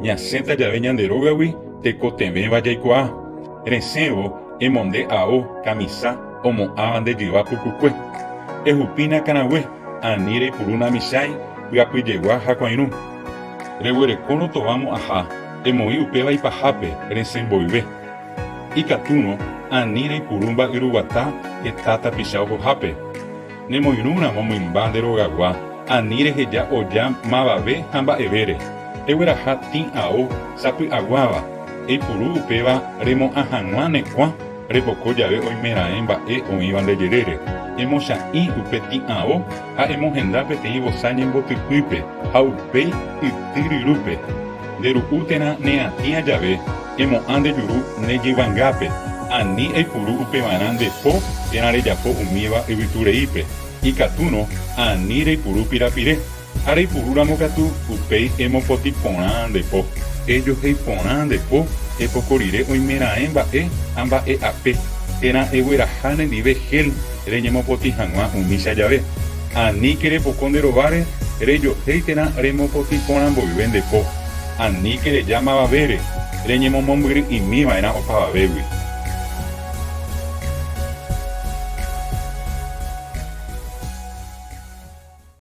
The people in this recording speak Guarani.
Ñasẽta jave ñande rógagui tekotevẽva jaikuaa. Resẽvo emonde ao, kamisa, omo'ãva nde jyva pukukue. Ehupi ne akãrague, ani reipuru namichãi, pyapyjegua ha kuãirũ. Reguerekórõ tova mo'ãha, emoĩ upéva ipahápe resẽ mboyve. Ikatúrõ, ani reipuru mba'yruguata heta tapicha ohohápe. Nemoirũramo mymba nde rogagua, ani reheja oja mavave ha mba'evére. Egueraha tĩ ao sapy'aguáva, eipuru upéva remo'ã hag̃ua ne kuã repoko jave oimeraẽ mba'e oĩva nde jerére. Emocha'ĩ upe tĩ ao ha emohenda peteĩ vosa ñembotypýpe ha upéi yty ryrúpe. Nde ru'u térã neatĩa jave, emo'ã nde juru ne jyvangápe, ani eipuru upevarã nde po térã rejapo umíva yvytureípe. Ikatúrõ, ani reipuru pirapire, ha reipurúramo katu, upéi emopotĩ porã nde po. Ejohéi porã nde po epoko rire oimeraẽ mba'e ha mba'e ape, térã egueraha nendive gel reñemopotĩ hag̃ua umícha jave. Aníke repoko nde rováre, rejohéi térã remopotĩ porã mboyve nde po. Aníke reja mavavére, reñemomombyry'imi va'erã opavavégui.